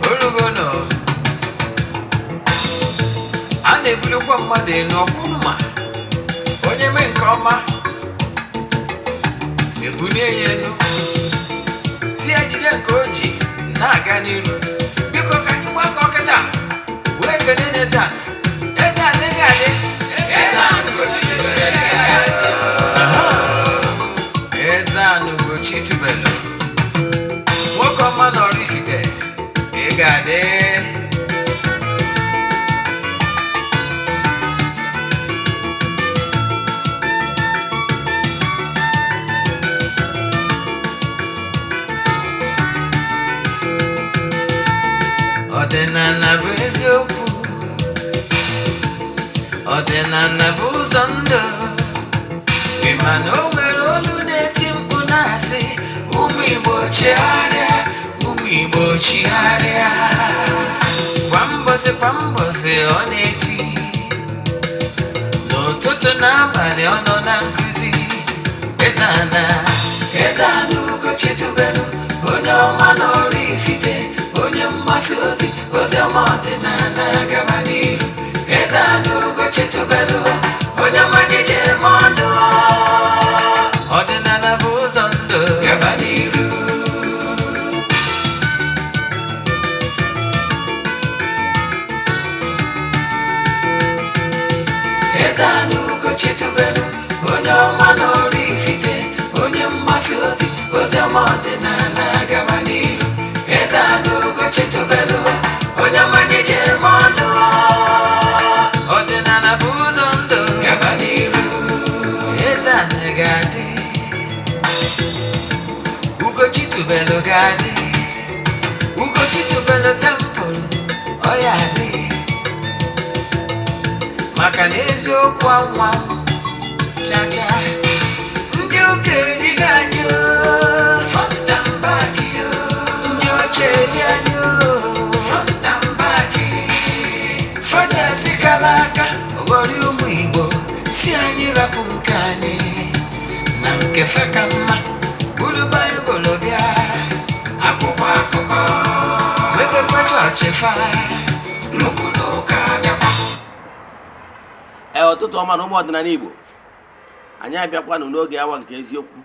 Orugo nọ a na-ebulikwa mmadụ elu ọkwụrụ ma onye mee nke ọma ebulie ya elu, si ya jide nke o ji na-aga n'iru. Biko ka anyị gbakọ kịta wee kelee n'eze ala. Eze ala ga-adị. Eze ana Ugochi tubelu ga-adị. Eze ana Ugochi tubelu, nwoke ọma nọrọ Ifite, ị ga-adị. Ọdịnala bụ eziokwu, ọdịnala bụ ụzọ ndụ. Ị ma na o nwere olu na-eti mkpu na-asị, ụmụ Igbo chigharịa, ụmụ Igbo chigharịa. Kwa mbọsị kwa mbọsị ọ na-eti, n'ụtụtụ na abalị ọ nọ na nkụzi. Eze ana, Eze ana Ugochi tubelu, onye ọma n'ọrụ Ifite, onye mgbasa ozi ozi ọma ọdịnala, gaba n'iru. Eze ana Ugochi tubelu, onye ọma gị ji eme ọnụ. Ọdịnala bụ ụzọ ndụ, gaba n'iru. Eze ana Ugochi tubelu, onye ọma n'ọrụ Ifite, onye mgbasa ozi ozi ọma ọdịnala, gaba n'iru. Eze ana Ugochi tubelu, onye ọma gị ji eme ọnụ. Ọdịnala bụ ụzọ ndụ, gaba n'iru. Eze ana ga-adị, Ugochi tubelu ga-adị, Ugochi tubelu temple ọ ya adị, maka na eziokwu anwa chacha ndị ụka erigo anyị o, front and back o. Ndị ọcha eri anyị o, front and back. Fada sikala aka ghọrọ ụmụ Igbo, si anyị rapụ nke anyị na nke fe ka mma. Buru Baịbụl bịa, Akwụkwọ akụkọ, mepekwa chọọchị fa. Okwu na ụka bịakwa. Ee, ụtụtụ ọma na ụmụ ọdịnala Igbo. Anyị abịakwanụ n'oge awa nke eziokwu,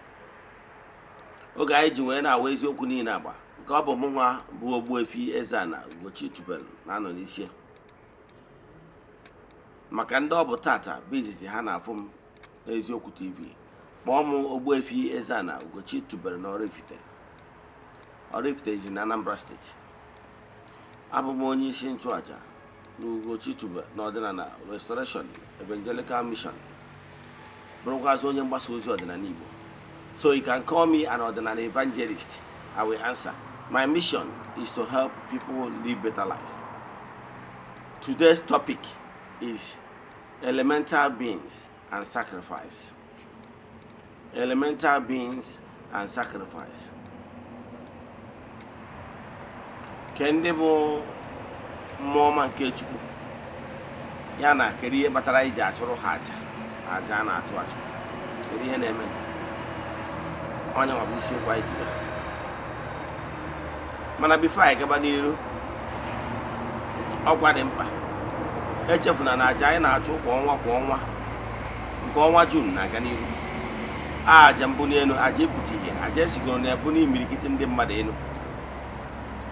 oge anyị ji wee na-awa eziokwu niile agba. Nke ọ bụ mụ nwa bụ Ogbuefi Eze-Ana Ugochi tubelu na-anọ n'isi ya. Maka ndị ọ bụ tata bụ izizi ha na-afụ m n'Eziokwu TV, kpọọ m Ogbuefi Eze-Ana Ugochi tubelu na Oraifite. Oraifite zi na Anambra Steeti. Abụ m onye isi nchụaja na Ugochi tubelu na ọdịnala Restoration Evangelical Mission, bụrụkwazị onye mgbasa ozi ọdịnala Igbo. So you can call me an ọdịnala evangelist, I will answer. My mission is to help people live better life. Today's topic is elemental beings and sacrifice. Elemental beings and sacrifice. Ke ndị bụ mmụọ ọma nke Chukwu ya na kedu ihe kpatara iji achụrụ ha aja, aja a na-achụ achụ, kedu ihe na-eme? Onye nwa bụ isiokwu anyị ji bịa. Mana before anyị gaba n'iru, ọkwa dị mkpa, echefuna na aja anyị na-achụ kwa ọnwa kwa ọnwa, nke ọnwa June na-aga n'iru. Aja mbụ n'elu, aja ebute ihe, aja esigoro na ebu n'imirikiti ndị mmadụ elu.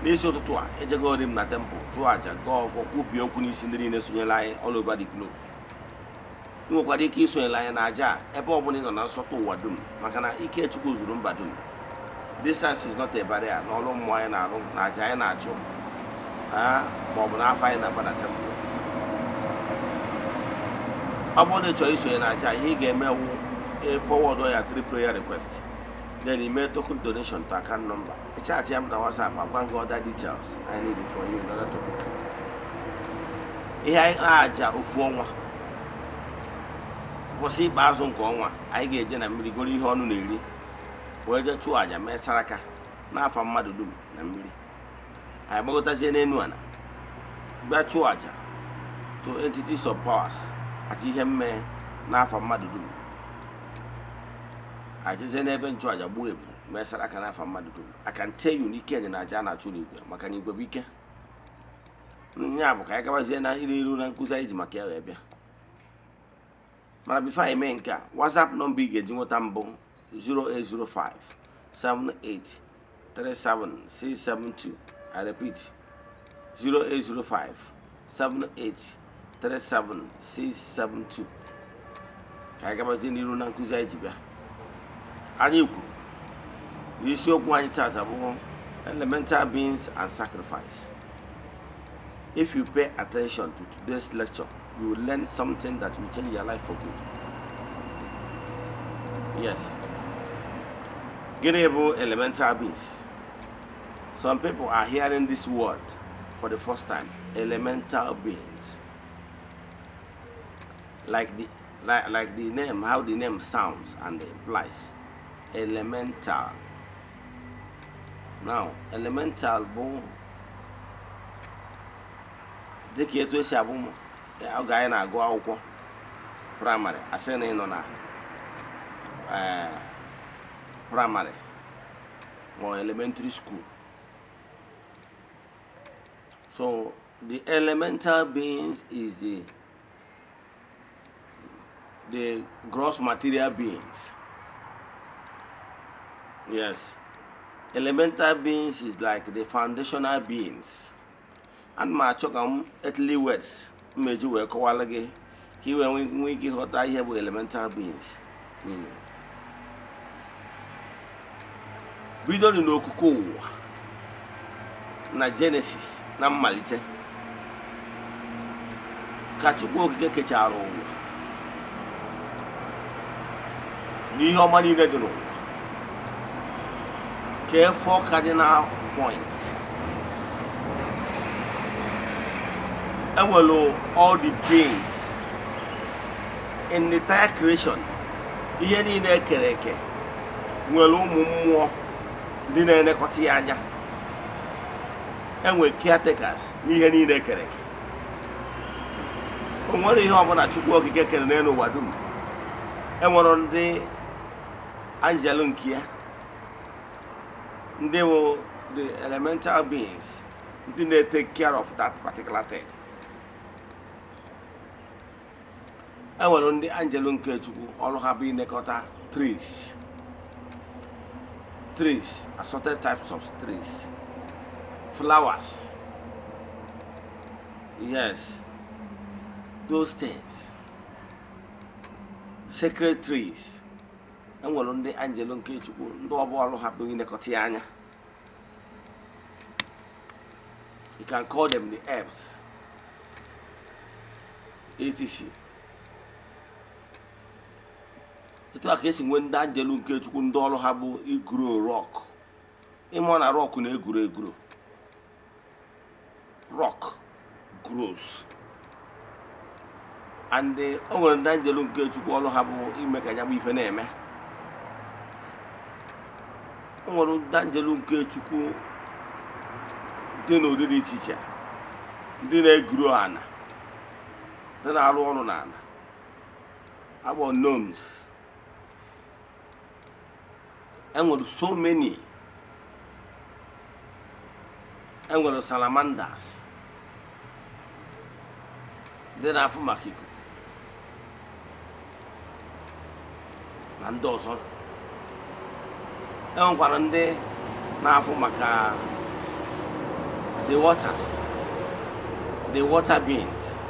N'isi ụtụtụ a, ejegori m na temple chụọ aja, gaa ọfọ, kwubie okwu n'isi ndị niile sonyere anyị all over the globe. Ị nwekwara ike isonyere anyị na aja a ebe ọ bụla ị nọ na nsọtụ ụwa dum, maka na ike Chukwu zuru mba dum. Distance is not a barrier n'ọrụ mmụọ anyị na-arụ na aja anyị na-achụ ma ọ bụ n'afọ anyị na-agba na temple. Ọ bụrụ na ị chọrọ isonye na aja, ihe ị ga-eme wụ forward ya three prayer request, then you make token donation to account number. Chat ya m na WhatsApp, agwa gị other details I need for you in order to book. Ihe anyị na-aja ofu ọnwa, ụbọchị ikpeazụ nke ọnwa, anyị ga-eje na mmiri goro ihe ọnụ na-eri wee jee chụọ àjà, mee saraka n'afa mmadụ dum na mmiri. Anyị gbagotazie n'enu ala bịa chụọ àjà to entities of powers, aja ihe mmee n'afa mmadụ dum. Anyị jezie n'ebe nchụàjà gbuo ebu. Mesara aka n'afa mmadụ dum. I can tell you n'ike dị na aja a na-achụ n'igwe, maka na igwe bụ ike. Ya bụ ka anyị gabazie na iru na nkụzi anyị ji maka ya wee bịa. Mana before anyị mee nke a, WhatsApp nọmba ị ga-eji nweta mbụ 0805 78 37 672. I repeat, 0805 78 37 672. Ka anyị gabazie n'iru na nkụzi anyị ji bịa. Anyị kwuru isiokwu anyị tata bụ elemental beings and sacrifice. If you pay attention to today's lecture, you will learn something that will change your life for good. Yes. Gịnị bụ elemental beings? Some people are hearing this word for the first time. Elemental beings. Like the name, how the name sounds and implies. Elemental. Now, elemental bụ dịka etu esi abụ oge anyị na-agụ akwụkwọ praịmarị, asị na ị nọ na praịmarị ma elementary school. So the elemental beings is the gross material beings. Yes, elemental beings is like the foundational beings. And ma achọ ka m earthly words mmeji wee kọwara gị ka ị wee nwee ike ịghọta ihe bụ elemental beings. Bido n'okụkụ ụwa na Genesis na mmalite ka Chukwu okike kechara ụwa n'ihe ọma niile dị n'ụwa, kee 4 cardinal points. Enwere all the beings in the entire creation. Ihe niile ekere eke nwere ụmụ mmụọ ndị na-elekọta ya anya. Enwere caretakers n'ihe niile ekere eke. O nwere ihe ọbụla Chukwu okike kere n'elu ụwa dum. Enwere ndị angel nke ya, ndị bụ the elemental beings, ndị na-take care of that particular thing. Enwere ndị angel nke Chukwu ọrụ ha bụ ilekọta trees, assorted types of trees, flowers. Yes, those things, sacred trees. Enwere ndị angel nke Chukwu ndị ọbụ ọrụ ha bụ ilekọta ya anya. You can call them the herbs, etc. Etu a ka esi nwee ndị angel nke Chukwu ndị ọrụ ha bụ iguro rock. Ịmụ na rock na-eguro eguro. Rock grows. And o nwere ndị angel nke Chukwu ọrụ ha bụ ime ka ya bụ ife na-eme. O nwere ndị angel nke Chukwu dị n'ụdị dị iche iche, ndị na-eguro ana, ndị na-arụ ọrụ n'ala, akpọ gnomes. Enwere so many. Enwere salamanders ndị na-afụ maka ikuku na ndị ọzọ. Enwekwara ndị na-afụ maka the waters, the water beings,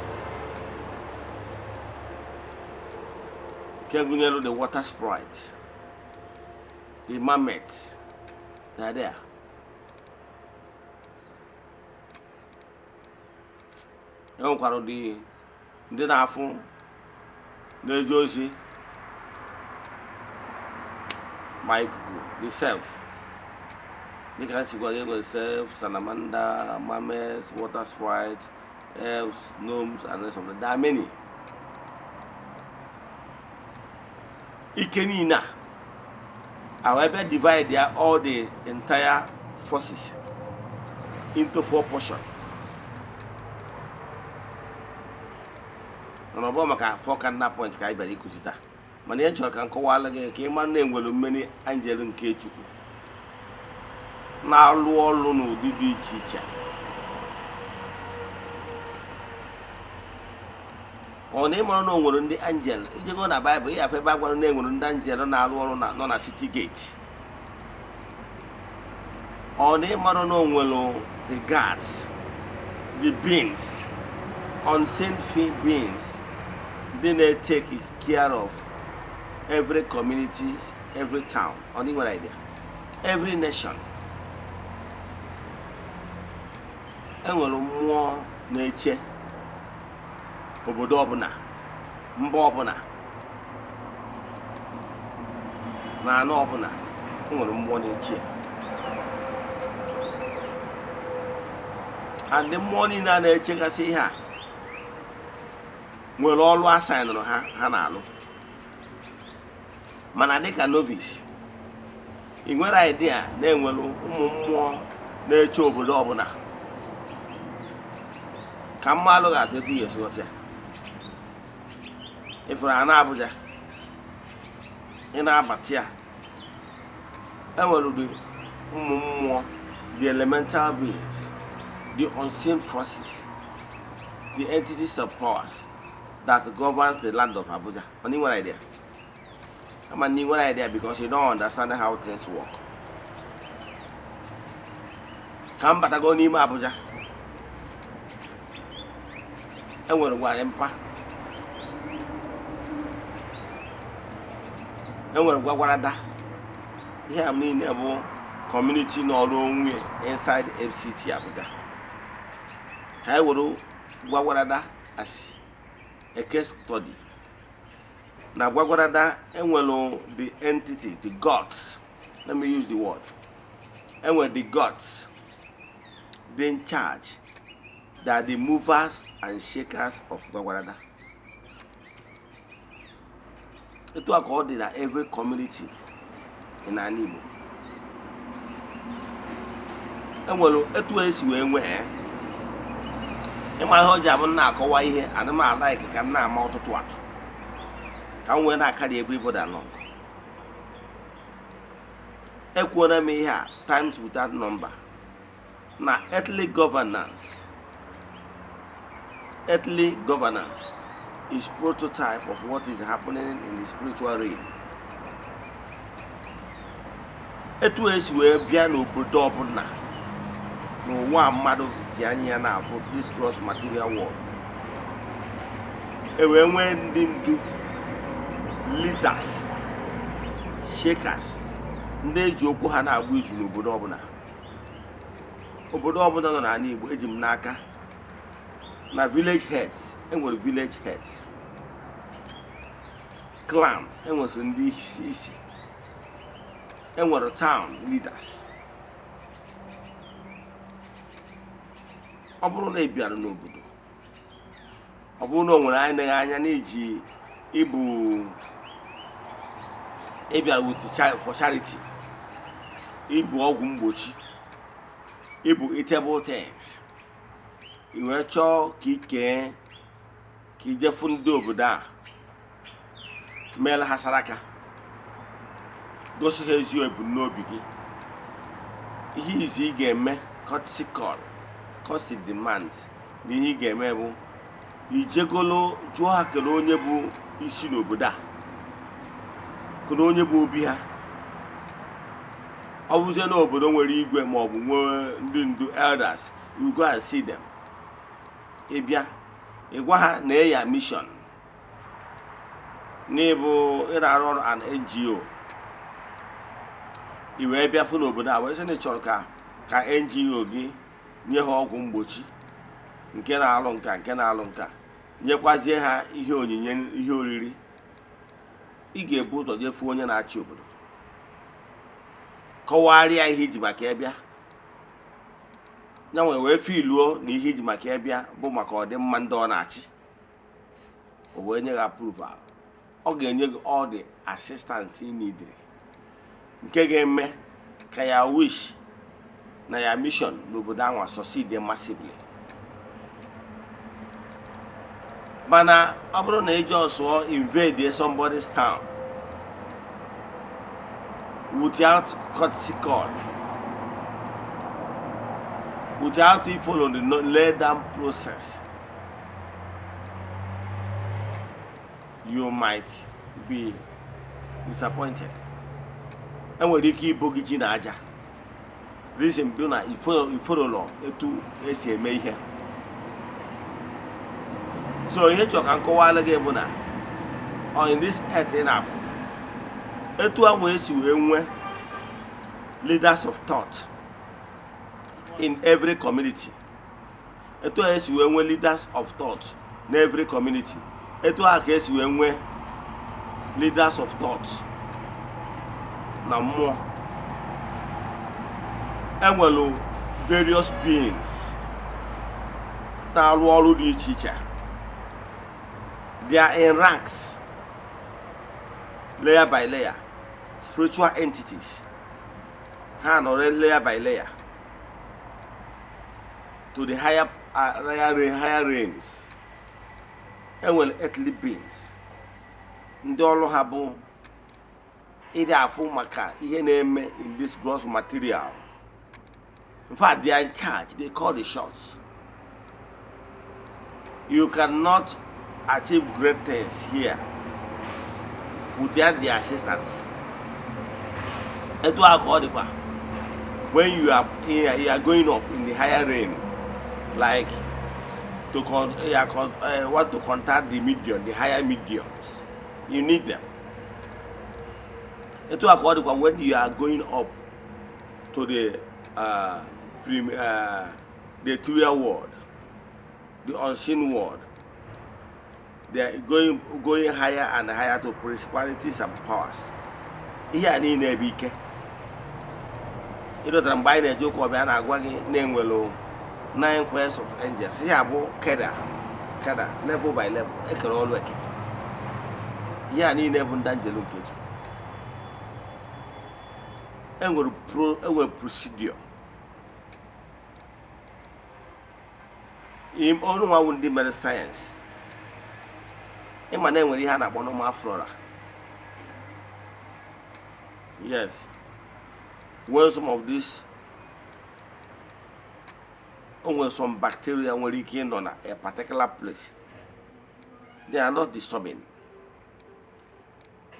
nke gụnyere the water sprites, the mermaids, they are there. Enwekwara ndị na-afụ na-eje ozi ma ikuku, the self. Dịka si gwa gị, enwere self, salamander, mermaids, water sprites, elves, gnomes, and rest of them. There are many. Ike niile a wee bịa divide ya all the entire forces into 4 portions. Mana ọ bụrụ maka 4 cardinal points ka anyị bịara ịkụzi taa, mana ihe chọrọ ka m kọwara gị ka ị mara na enwere mmeri angel nke Chukwu. na-alụ ọlụ n'ụdị dị iche iche. Ọ na ịmara na o nwere ndị angel ijego na Baịbụl ịyafe ebe a gwara na enwere ndị angel na-alụ ọrụ nọ na city gate. Ọ na ịmara na o nwere the guards, the beings, unseen beings ndị na-etake care of every community, every town. Ọ na nwere idea, every nation enwere mmụọ na-eche obodo ọbụla, mba ọbụla, na anụ ọbụla, enwere mmụọ na-eche. And mmụọ niile a na-echegasị ihe a nwere ọrụ asaịnụrụ ha ha na-alụ. Mana dịka novice, ị nwere idea na-enwere ụmụ mmụọ na-eche obodo ọbụla. Ka mmalụ ga-atụ etu ya esi ghọta ya. Ịfụrụ a na Abuja, ị na-abata ya, enwere ụdị ụmụ mmụọ, the elemental beings, the unseen forces, the entities of powers that governs the land of Abuja. Ọ nwere idea? Ama na ị nwere idea because you don't understand how things work. Ka m batago n'ime Abuja, enwere gwara mpa, enwere gwagwarada. Ihe a niile bụ community n'ọrụ onwe inside FCT Abuja. Ka anyị were gwagwarada as a case study. Na gwagwarada enwere the entities, the gods, let me use the word, enwere the gods dị in charge, they are the movers and shakers of gwagwarada. Etu a ka ọ dị na every community in ala Igbo. Enwere etu esi wee nwee ịma ihe o ji abụ m na-akọwa ihe ana m alaiki ka m na-ama ọtụtụ atụ ka m wee na-akarị everybody along. Ekwuola m ihe a times without number na earthly governance. Earthly governance is prototype of what is happening in the spiritual realm. Etu esi wee bịa n'obodo ọbụla n'ụwa mmadụ ji anya ya na-afụ this gross material world, e wee nwee ndị ndu, leaders, shakers, ndị eji okwu ha na-agba izu n'obodo ọbụla. Obodo ọbụla nọ n'ala Igbo, eji m n'aka na village heads, enwere village heads, clan, enwere ndị isi, enwere town leaders. Ọ bụrụ na ị bịara n'obodo, ọ bụrụ na o nwere anya anya n'iji ịbụ ịbịara with for charity, ịbụ ọgwụ mgbochi, ịbụ eatable things, i wee chọọ ka ike ka ijefu ndị obodo a meela ha saraka, gosi ha ezi ebumnobi gị. Ihe izi ị ga-eme, courtesy call, courtesy demands, na ihe ị ga-eme bụ ijegolo jụọ ha kele onye bụ isi n'obodo a, kele onye bụ obi ha. Ọ bụzie na obodo nwere igwe ma ọ bụ nwee ndị ndu elders, you go and see them. Ị bịa ị gwa ha na eya mission n'ịbụ ịra-arụ ọrụ an NGO. I wee bịa fụ n'obodo a wee sị na ị chọrọ ka ka NGO gị nye ha ọgwụ mgbochi nke na-alụ nka nke na-alụ nka, nyekwazie ha ihe onyinye, ihe oriri. Ị ga-ebu ụzọ jefuo onye na-achị obodo, kọwarịa ihe iji maka ya bịa, ya nwee wee filuo na ihe iji maka ya bịa bụ maka ọdịmma ndị ọ na-achị. O wee nye gị approval, ọ ga-enye gị all the assistance ị needed nke ga-eme ka ya wish na ya mission n'obodo ahụ succeed massively. Mana ọ bụrụ na ị just invade somebody's town without courtesy call, Without it follow the lay down process, you might be disappointed. Enwere ike ibo gị ji na aja. Reason bụ na ifololo etu esi eme ihe. So ihe chọrọ ka m kọwara gị bụ na on this earth ị na-afụ etu ahụ esi wee nwee leaders of thought in every community, etu ahụ esi wee nwee leaders of thought in every community, etu ahụ ka esi wee nwee leaders of thought na mmụọ. Enwelu various beings na-arụ ọrụ dị iche iche. They are in ranks, layer by layer, spiritual entities. Ha nọrọ layer by layer to the higher realms. Enwere earthly beings ndị ọrụ ha bụ ịdị afụ maka ihe na-eme in this gross material. In fact, they are in charge. They call the shots. You cannot achieve great things here without their assistance. Etu a ka ọ dịkwa when you are going up in the higher realm, like to con you are con want to contact the medium, the higher mediums, you need them. Etu a ka ọ dịkwa when you are going up to the ethereal world, the unseen world. They are going higher and higher to principalities and powers. Ihe a niile bụ ike. Ịdọtara mgbe anyị na-eje ụka ọbịa, na-agwa gị na-enwelu nine choirs of angels. Ihe a bụ keda keda, level by level, ekere ọlụ eke. Ihe a niile bụ ndị anjelu nke Chukwu. Enwere procedure. Ọrụ nwa ndị mere sayensị, ịma na enwere ihe a na-akpọ normal flora. Yes, when some of this, o nwere some bacteria nwere ike ịnọ na a particular place. They are not disturbing.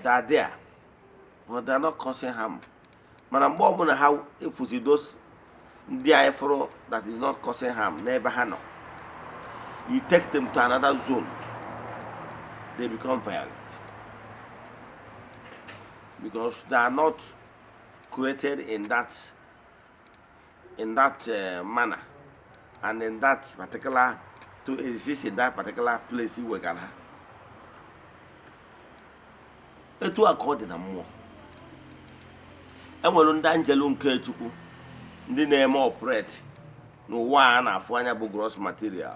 They are there, but they are not causing harm. Mana mgbe ọbụla ha efuzi those ndị anyị fụrụ that is not causing harm n'ebe ha nọ, you take them to another zone, they become violent, because they are not created in that manner and in that particular to exist in that particular place i wegara ha. Etu a ka ọ dị na mmụọ. Enwere ndị anjelu nke Chukwu, ndị na-eme operate n'ụwa a na-afụ anya bụ gross material.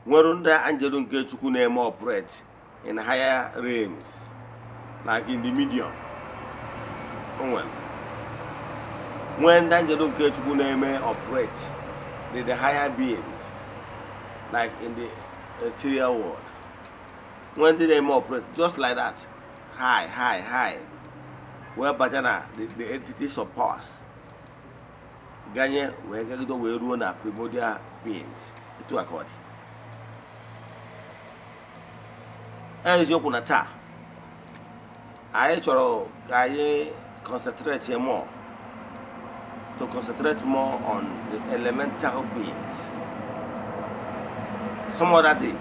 Nwere ndị anjelu nke Chukwu na-eme operate in higher realms, like in the medium. O nwere nwee ndị anjelu nke Chukwu na-eme operate in the higher beings, like in the ethereal world. Nwee ndị na-eme operate just like that, high, high, high, wee bata na the entities of powers, ganye wee gagide wee ruo na primordial beings. Etu a ka ọ dị. Eziokwu na taa anyị chọrọ ka anyị concentrate more, to concentrate more on the elemental beings. Some other day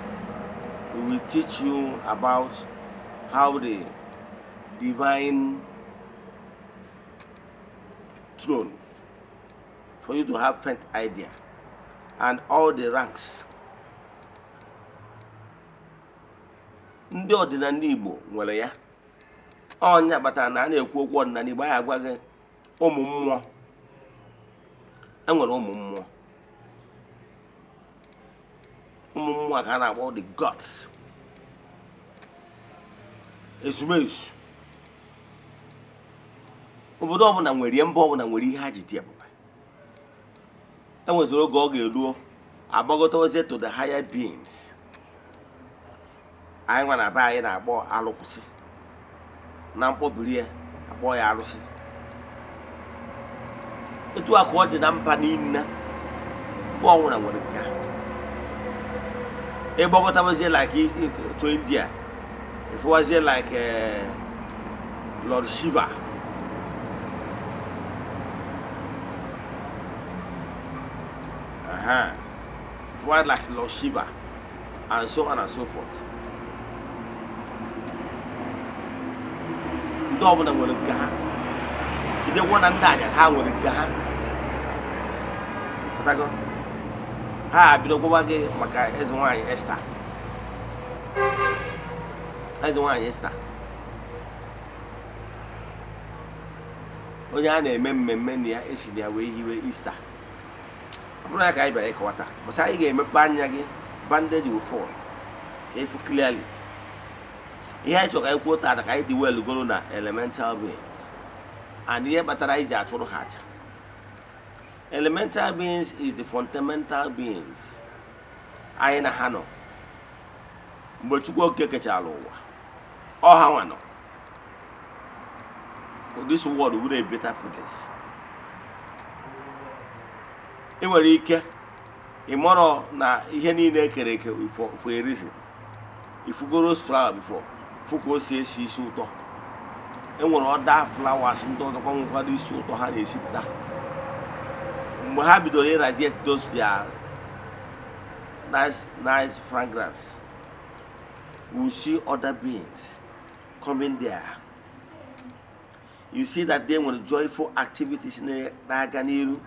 we will teach you about how the divine throne, for you to have faint idea, and all the ranks. Ndị ọdịnala Igbo nwere ya. Ọnya kpatara na a na-ekwu okwu ọdịnala Igbo, anyị agwa gị ụmụ mmụọ. Enwere ụmụ mmụọ. Ụmụ mmụọ ka a na-akpọ the gods, ezumezu. Obodo ọbụla nwere ihe, mba ọbụla nwere ihe ha ji dị ebube. Enweziri oge ọ ga-eruo, agbagọtawazie to the higher beings. Anyị nwa na be anyị na-akpọ alụkwụsị, na mkpọbiri ya akpọ ya arụsị. Etu a ka ọ dị na mba niile, mba ọnwụna nwere nke ha. Ịgbakọtabazie like to India, ịfụwazie like Lord Shiva. Ịfụwa like Lord Shiva and so on and so forth. Ndị ọbụla nwere nke ha. Idekwa na ndị anya ha nwere nke ha. Pụtago? Ha bido gwawa gị maka eze nwaanyị Esther. Eze nwaanyị Esther, onye a na-eme mmemme na ya esi na ya wee hiwe Easter. Ọ bụrụ ya ka anyị bịara ịkọwata, bụsị anyị ga-emepe anya gị, bandage will fall ka ịfụ clearly. Ihe anyị chọrọ ka anyị kwuo taata ka anyị dị well goro na elemental beings and ihe kpatara anyị ji achụrụ ha aja. Elemental beings is the fundamental beings anyị na ha nọ mgbe Chukwu Okike kechara ụwa. Ọ ha nwa nọ. This world would be better for this. Ị nwere ike ị mọrọ na ihe niile ekere eke for a reason. Ifugo rose flower before, fụ ka o si esi isi ụtọ. E nwere other flowers ndị ọzọkwa nwekwara isi ụtọ ha na-esipụta. Mgbe ha bidoro irradiate those their nice nice fragrance, we see other beings coming there. You see that they nwere joyful activities na-aga n'iru.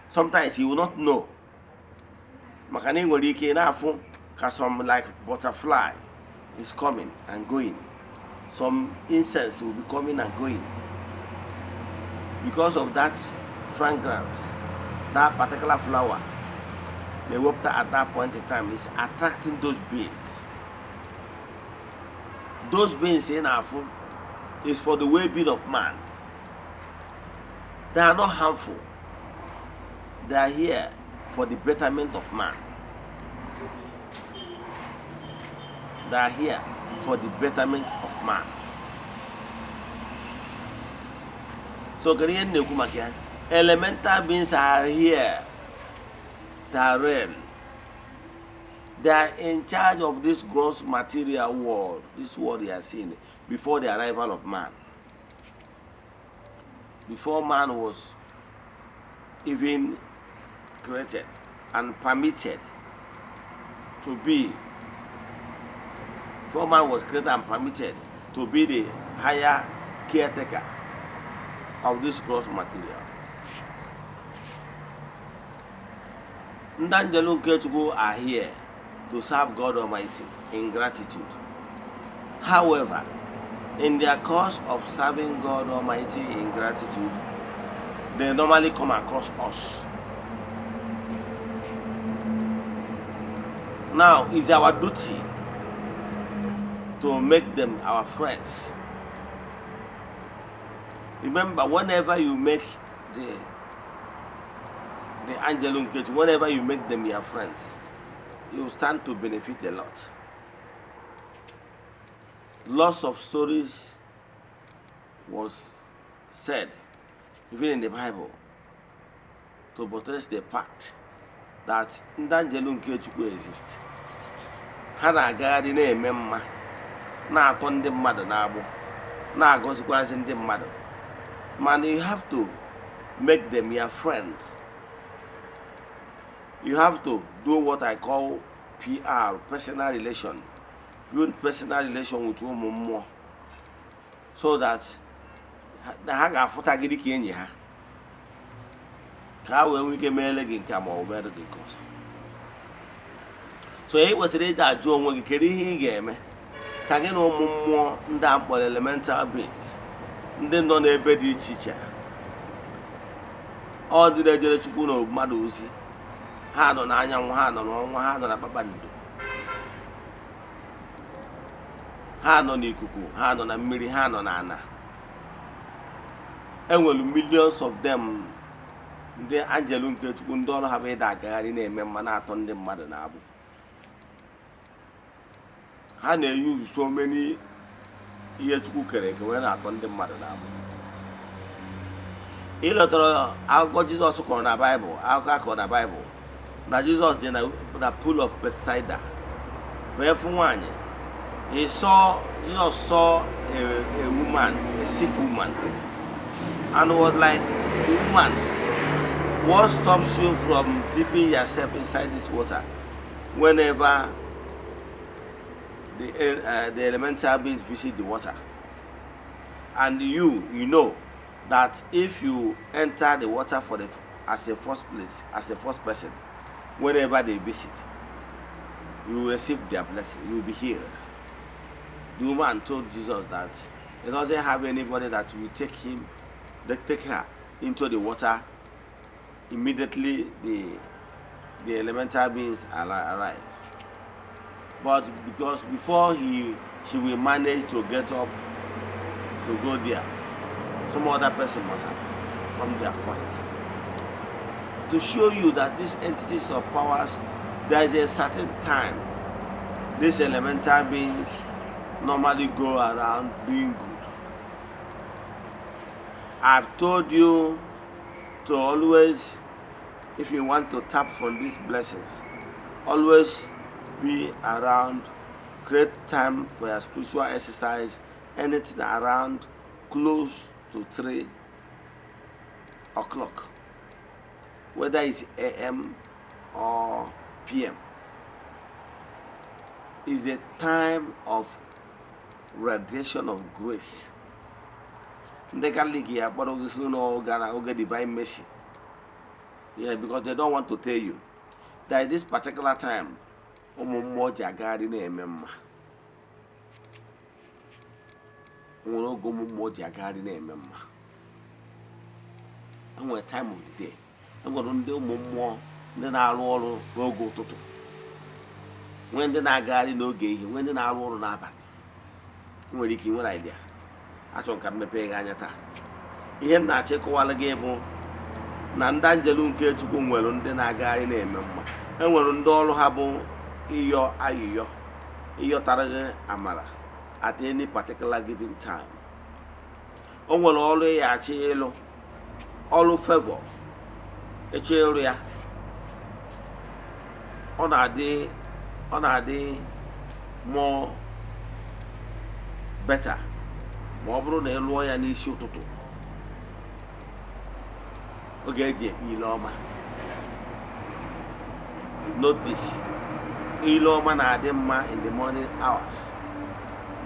Sometimes you will not know, maka na ị nwere ike na-afụ ka some like butterfly is coming and going, some incense will be coming and going because of that fragrance that particular flower na-ewepụta at that point in time is attracting those beings. Those beings ị na-afụ is for the well-being of man. They are not harmful. They are here for the betterment of man. They are here for the betterment of man. So kedu ihe m na-ekwu maka ya? Elemental beings are here. They are real. They are in charge of this gross material world, this world you are seeing, before the arrival of man. Before man was even created and permitted to be, before man was created and permitted to be the higher caretaker of this gross material. Ndị angelo nke Chukwu are here to serve God Almighty in gratitude. However, in their course of serving God Almighty in gratitude, they normally come across us. Now, it's our duty to make them our friends. Remember, whenever you make the angelo nke Chukwu, whenever you make them your friends, you stand to benefit a lot. Lots of stories was said, even in the Bible, to buttress the fact that ndị angelo nke Chukwu exist. Ha na-agagharị na-eme mma, na-atọ ndị mmadụ n'agbụ, na-agọzikwazị ndị mmadụ. Man, you have to make them your friends. You have to do what I call PR, personal relation. Build personal relation with ụmụ mmụọ so that ha ga-afụta gị dịka enyi ha, ka ha wee nwee ike meere gị nke a ma ọ bụ mere gị nke ọzọ. So ị kwesịrị ịda ajụ onwe gị, kedu ihe ị ga-eme ka gị na ụmụ mmụọ ndị a mkpọrọ elemental beings, ndị nọ n'ebe dị iche iche, ọ dị na-ejere Chukwu na mmadụ ozi. Ha nọ n'anyanwụ, ha nọ n'ọnwa, ha nọ na kpakpando, ha nọ n'ikuku, ha nọ na mmiri, ha nọ n'ala. Enwere millions of them, ndị angelo nke Chukwu, ndị ọrụ ha bụ ịda agagharị na-eme mma, na-atọ ndị mmadụ na-abụ. Ha na-eyi so many ihe Chukwu kere eke wee na-atọ ndị mmadụ na-abụ. Ịlọtara akụkọ Jizọs kọrọ na Baịbụl, akụkọ akọrọ na Baịbụl na Jizọs dị na pool of Bethsaida wee fụ nwaanyị. He saw Jesus saw a woman, a sick woman, and was like, "Woman, what stops you from dipping yourself inside this water whenever the elemental beings visit the water? And you know that if you enter the water for the as a first place, as a first person, whenever they visit, you will receive their blessing, you will be healed." The woman told Jesus that he doesn't have anybody that will take him, they take her into the water immediately the elemental beings arrive. But because before he she will manage to get up to go there, some other person must have come there first. To show you that these entities of powers, there is a certain time these elemental beings normally go around doing good. I've told you to always, if you want to tap from these blessings, always be around, create time for your spiritual exercise, anything around close to 3 o'clock, whether it's AM or PM, is a time of radiation of grace. Ndị Catholic ya kpọrọ gị sị na ọ gara oge divine mercy. Yeah, because they don't want to tell you that this particular time ụmụ mmụọ ji agagharị na-eme mma. Nwere oge ụmụ mmụọ ji agagharị na-eme mma. Enwere time of the day. Enwere ndị ụmụ mmụọ ndị na-arụ ọrụ n'oge ụtụtụ, nwee ndị na-agagharị n'oge ehihie, nwee ndị na-arụ ọrụ n'abalị. Nwere ike inwere idea. Achọrọ m ka m mepee gị anya taa. Ihe m na-achọ ịkọwara gị bụ na ndị anjelu nke Chukwu nwere ndị na-agagharị na-eme mma. Enwere ndị ọrụ ha bụ ịyọ ayịyọ, ịyọtara gị amara at any particular given time. O nwere ọrụ ị achọ ịlụ, ọrụ favor ịchọ ịrụ ya, ọ na-adị more better ma ọ bụrụ na ị lụọ ya n'isi ụtụtụ, oge eji ekpe ile ọma. Note this: ile ọma na-adị mma in the morning hours,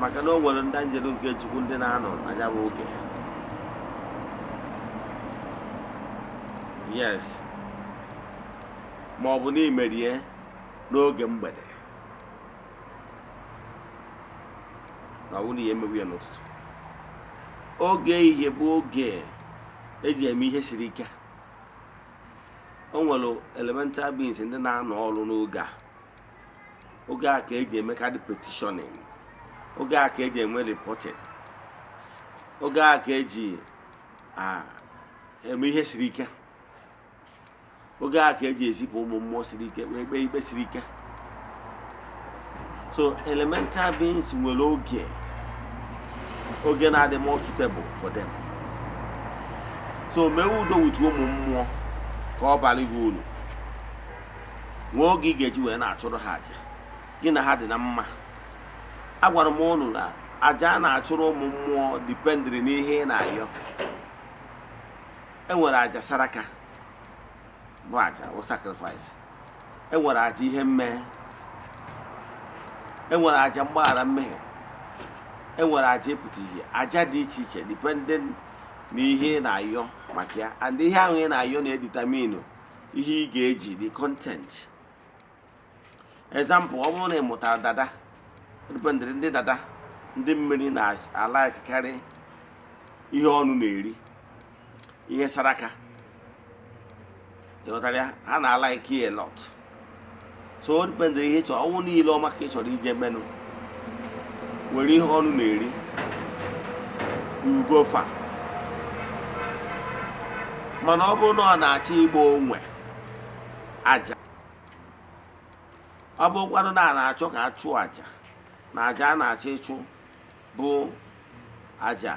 maka na o nwere ndị anjelu nke Chukwu ndị na-anọ na ya bụ oge. Yes, ma ọ bụ na imerie n'oge mgbede, na ọ bụ na ihe emewu ya n'ụtụtụ. Oge ehihie bụ oge eji eme ihe siri ike. O nwere elemental beings ndị na-anọ ọrụ n'oge a. Oge a ka eji emekarị petitioning, oge a ka eji enwe reporting, oge a ka eji eme ihe siri ike, oge a ka eji ezipụ ụmụ mmụọ siri ike wee kpee ikpe siri ike. So elemental beings nwere oge na-adị more suitable for them. So mee udo with ụmụ mmụọ ka ọ bara gị uru. Nwee oge ị ga-eji wee na-achụrụ ha aja, gị na ha dị na mma. Agwara m ụnụ na aja a na-achụrụ ụmụ mmụọ dependịrị n'ihe ị na-ayọ. Enwere aja saraka bụ aja o sacrifice, enwere aja ihe mmee, enwere aja mgbaghara mmehie, enwere aja ịpụta ihe, aja dị iche iche depending na ihe ị na-ayọ maka ya. And ihe ahụ ị na-ayọ na-edetermine ihe ị ga-eji, the content. Example, ọ bụrụ na ị mụtara dada, dependịrị ndị dada, ndị mmiri na-alikekarị ihe ọnụ na-eri, ihe saraka. Ịghọtara ya? Ha na-alike ya a lot. So o dependịrị ihe ị chọrọ. Ọnwụ niile ọma ka ị chọrọ ije menụ, were ihe ọnụ na-eri, you go far. Mana ọ bụrụ na ọ na-achọ ịgba onwe aja, ọ bụrụkwanụ na a na-achọ ka a chụọ aja, na aja a na-achọ ịchụ bụ aja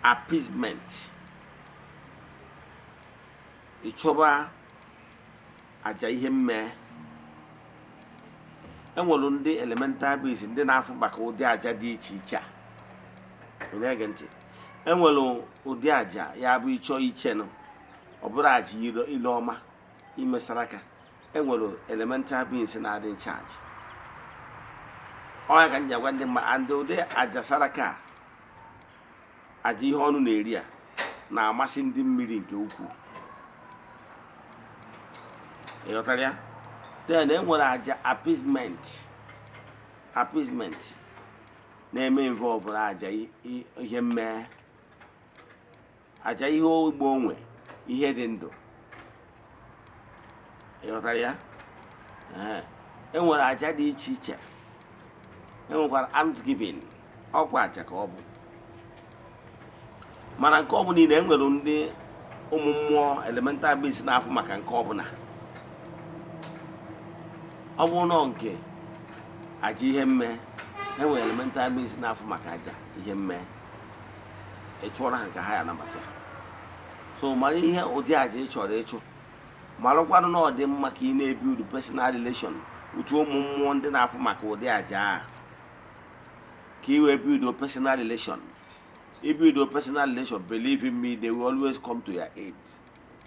appeasement. Ịchọba aja ihe mmee. Enwere ndị elemental beings, ndị na-afụ maka ụdị aja dị iche iche a. Ị na-ege ntị? Enwere ụdị aja ya bụ ịchọ ichenụ, ọ bụrụ aja ile ọma, imesara aka. Enwere elemental beings na-adị in charge. Ọ ya ka m ji agwa ndị mmadụ, and ụdị aja saraka a, aja ihe ọnụ na-eri a, na-amasị ndị mmiri nke ukwuu. Ị ghọtara ya? Then enwere aja appeasement. Appeasement na-eme involve aja ihe mmee, aja ihe ogbo onwe, ihe dị ndụ. Ị ghọtara ya? Ee. Enwere aja dị iche iche. Enwekwara almsgiving, ọkwa aja ka ọ bụ. Mana nke ọbụla niile, enwere ndị ụmụ mmụọ, elemental beings, na-afụ maka nke ọbụla. Ọ bụrụ na nke aja ihe mme, enwere elemental beings na-afụ maka aja ihe mme. Ị chụọrọ ha nke ha, ya anabata ya. So mara ihe ụdị aja ị chọrọ ịchụ. Marakwanụ na ọ dị mma ka ị na-ebi ụdị personal relation otu ụmụ mmụọ ndị na-afụ maka ụdị aja a, ka ị wee build a personal relation. I build a personal relation, believe in me, they will always come to your aid.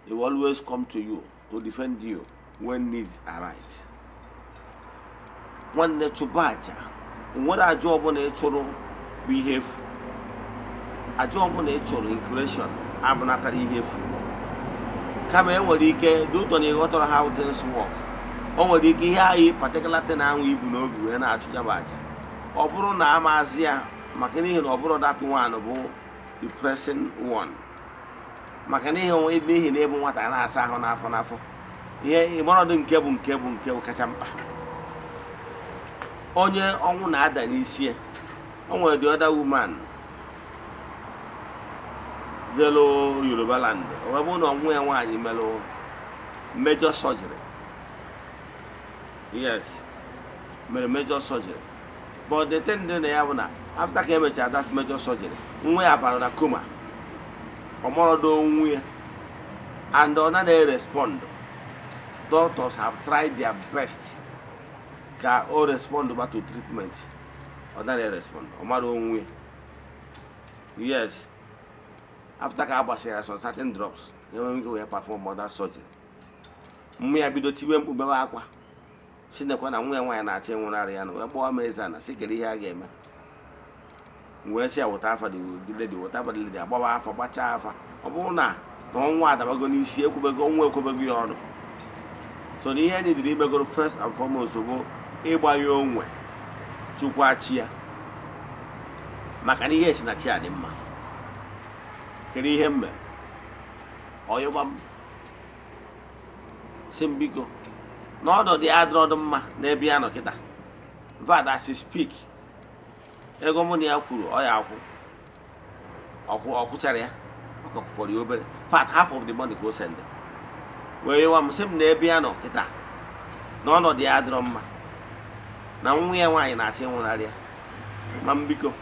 They will always come to you to defend you when needs arise. Nwanne, chụba aja. Nwere aja ọbụla ị chụrụ bụ ihe efu. Aja ọbụla ị chụrụ in creation abụnatara ihe efu. Kama e nwere ike dị ụtọ na ịghọtara how things work. O nwere ike ihe anyị particular thing ahụ ibu n'obi wee na-achụ ya bụ aja, ọ bụrụ na amazi ya, maka n'ihi na ọ bụrụ that one bụ the pressing one, maka n'ihi na ịbụ nwata a na-asa ahụ n'afọ n'afọ, ihe ịmarọdụ nke bụ kacha mkpa. Onye ọnwụ na-ada n'isi ya. O nwere the other woman jelu Yoruba land, o wee bụrụ na ọnwụ ya nwaanyị melụ major surgery. Yes, mere major surgery, but the thing dị na ya bụ na after ka emechara that major surgery, nwa ya bara na coma. Ọmọrọdo onwe ya and ọ naghị respond. Doctors have tried their best ka o respond back to treatment. Ọ naghị respond, ọ mara onwe ya. Yes, after ka a gbasara some certain drugs, enwere ike wee perform other surgery. Mmụ ya bido tiwe mkpu, bewe akwa, si nekwa na nwa ya nwaanyị na-achọ ịnwụnarị ya, na wee kpọọ m eze na si kere ihe a ga-eme. M wee sị ya weta afa the lady, weta afa the lady. Agbawa afa, gbachaa afa. Ọ bụrụ na ọnwa adabago n'isi, ekwubego ọnwa, ekwubego ya ọnụ. So na ihe nidiri imegoro, first and foremost, bụ ịgba ya onwe chukwu chi ya, maka na ihe si na chi a dị mma. Kedu ihe m mere? Ọyịgba m si m biko, na ọnọdụ ya adịrọdụ mma n'ebe ya nọ kịta. In fact, as he speak, ego mụ na ya kwuru ọ ya akwụ ọkwụ, ọkwụchara ya, ọ ka fọrọ ya obere. In fact, half of the money ka o send wee yewa m, sị m na ebe ya nọ kịta na ọnọdụ ya adịrọ mma, na nwa ya nwaanyị na-achọ ịnwụnarị ya, ma m biko,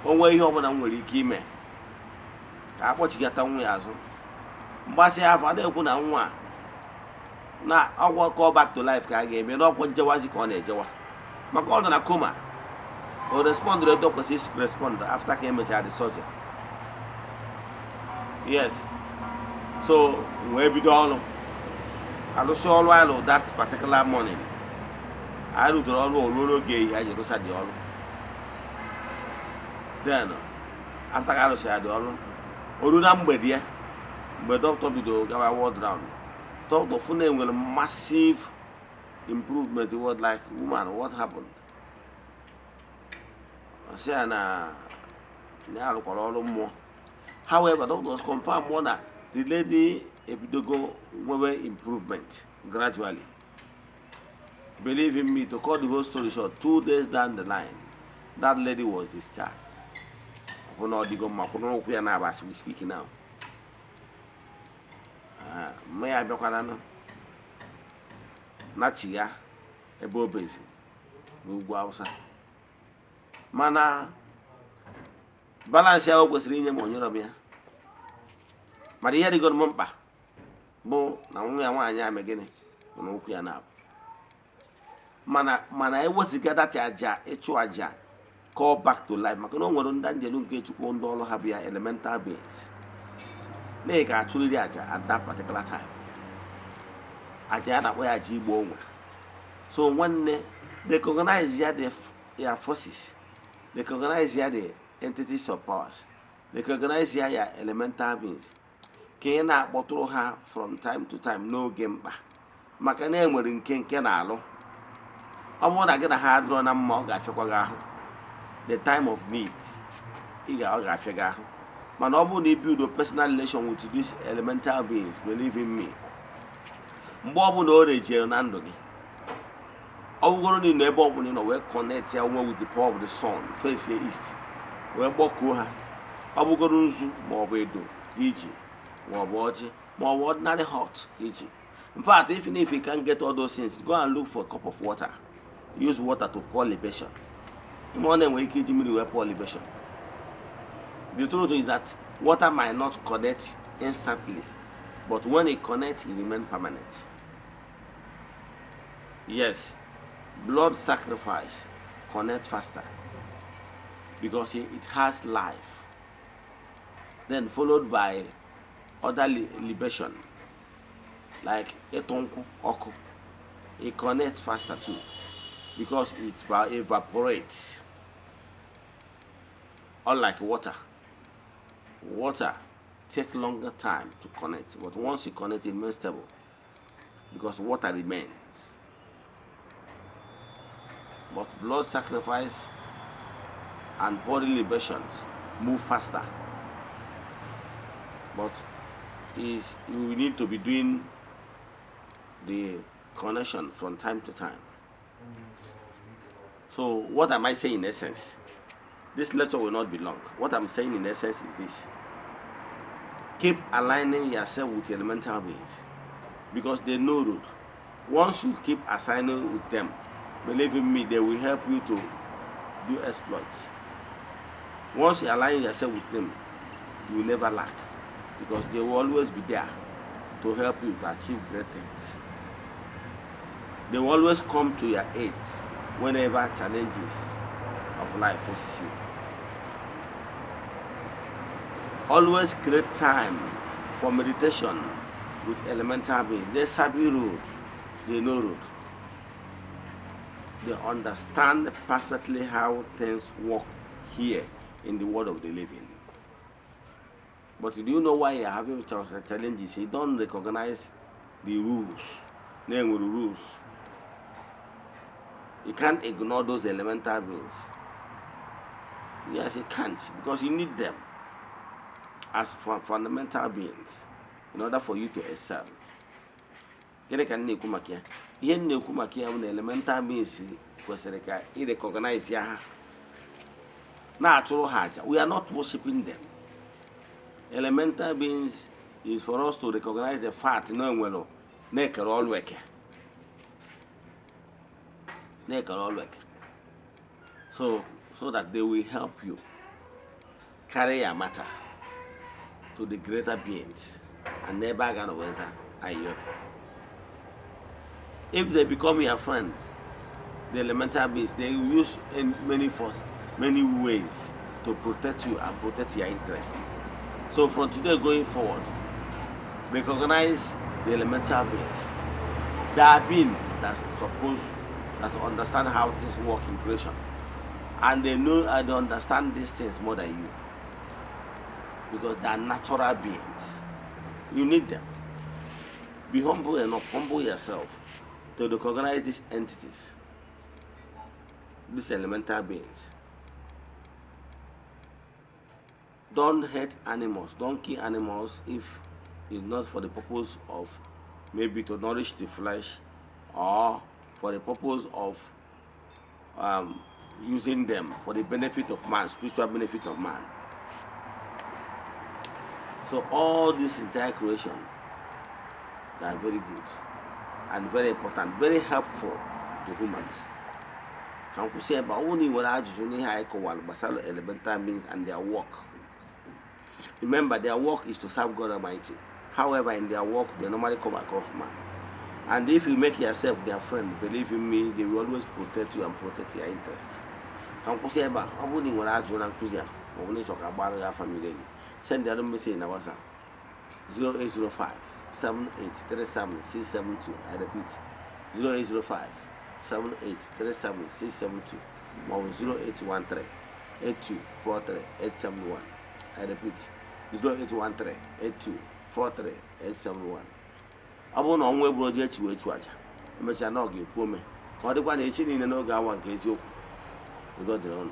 o nwee ihe ọbụla m nwere ike ime ka a kpọchigata nwa ya azụ. Mgbasị afọ a na-ekwu na nwa a na ọgwụ call back to life ka a ga-eme n'ọkwọ njewazi ka ọ na-ejewa, maka ọ nọ na coma. O respond etu o kwesịrị isi respond after ka emechara the surgery. Yes, so wee bido ọrụ, alụsị ọrụ alụ. That particular morning anyị rụdoro ọrụ o ruo n'oge ehihie, anyị rụcha dị ọrụ. Then after ka arụsịara dị ọrụ, o ruo na mgbede ya, mgbe dọkịta bidoro gawa ward round, dọkịta fụ na enwere massive improvement. He was like, "Woman, what happened?" Ọ sị ya na ya arụkwara ọrụ mmụọ. However, doctors confirm more na the lady ebidogo nwewe improvement gradually. Believe in me, to cut the whole story short, 2 days down the line, that lady was discharged. Ọ bụ na ọ dịgo mma, kwụrụ ụkwụ ya na-aba as we speak now. Ah, mma ya abịakwana nachi ya ebe o bezi n'ugwu Awụsa, mana balance ya o kwesịrị inye m, onyere m ya. Mana ihe dịgoro m mkpa Bụ na nwa ya nwaanyị ame gịnị na ụkwụ ya na-abụ mana mana eweziga that aja ịchụ aja call back to life, maka na o nwere ndị njelu nke Chukwu, ndị ọrụ ha bụ ya, elemental beings na ị ga-achụrịrị aja at that particular time. Aja a na-akpọ ya aja igbo onwe. So nwanne, recognize ya the ya forces, recognize ya the entities of powers, recognize ya ya elemental beings, ka ị na-akpọtụrụ ha from time to time n'oge mkpa, maka na enwere nke na-alụ. Ọ bụrụ na gị na ha adịrọ na mma, ọ ga-afịakwa gị ahụ. The time of need, ị ga ọ ga-afịa gị ahụ. Mana ọ bụrụ na ị build a personal relation with these elemental beings, believe in me, mgbe ọbụla o rejere na ndụ gị, ọ bụgoro na ị nọ ebe ọbụla ị nọ wee connect ya onwe with the power of the sun, face east, wee gbọkuo ha, ọ bụgoro nzu maọbụ edo ka iji, maọbụ ọjị, maọbụ ordinary hot ka iji. In fact, if you can get all those things, go and look for a cup of water. Use water to pour libation. Ime ọ na-enwe ike iji mmiri wee pour libation. The truth is that water might not connect instantly, but when it connects, it remains permanent. Yes, blood sacrifice connect faster because it has life, then followed by other libation like ịtụ nkwụ ọkụ. It connects faster too because it evaporates, unlike water. Water take longer time to connect, but once you connect, it remains stable because water remains. But blood sacrifice and body libations move faster, but is you need to be doing the connection from time to time. So what am I saying in essence? This lecture will not be long. What I'm saying in essence is this: keep aligning yourself with elemental beings because they know road. Once you keep assigning with them, believe in me, they will help you to do exploits. Once you align yourself with them, you will never lack because they will always be there to help you to achieve great things. They will always come to your aid whenever challenges of life faces you. Always create time for meditation with elemental beings. They sabi road, they know road. They understand perfectly how things work here in the world of the living. But do you know why you're having challenges? You don't recognize the rules. Name with the rules. You can't ignore those elemental beings. Yes, you can't, because you need them as fundamental beings in order for you to excel. Gịnị ka m na-ekwu maka ya? Ihe m na-ekwu maka ya bụ na elemental beings kwesịrị ka ị recognize ya, ha na-achụrụ ha aja. We are not worshiping them. Elemental beings is for us to recognize the fact na enwere na-ekere ọlụ eke, na-ekere ọlụ eke, so that they will help you carry your matter to the greater beings and n'ebe a ga-anọ wee za ayọ. If they become your friends, the elemental beings, they will use in many force, many ways to protect you and protect your interest. So from today going forward, recognize the elemental beings. There are beings that supposed that understand how things work in creation, and they know and they understand these things more than you because they are natural beings. You need them. Be humble enough, humble yourself to recognize these entities, these elemental beings. Don't hurt animals, don't kill animals if it's not for the purpose of maybe to nourish the flesh or for the purpose of using them for the benefit of man, spiritual benefit of man. So all this entire creation, they are very good and very important, very helpful to humans. Ka m kwụsị ebe a. Ọ bụrụ na ị nwere ajụjụ n'ihe anyị kọwara gbasara elemental beings and their work, remember, their work is to serve God Almighty. However, in their work, they normally come across man. And if you make yourself their friend, believe in me, they will always protect you and protect your interest. Ka m kwụsị ebe a. Ọ bụrụ na ị nwere ajụjụ na nkụzi a, ma ọ bụ na ịchọ ka gbara ya afa miri emi, send ya message na WhatsApp 0805 7837672. I repeat, 0805 7837672, maọbụ 0813 8243 871. I repeat, 0813 8243 871. Ọ bụrụ na ọnwa egburu oji echi wee chụ aja, emechaa na ọ ga-ekwu ome. Ka ọ dịkwa na echi niile n'oge awa nke eziokwu. Udo dịrị ụnụ.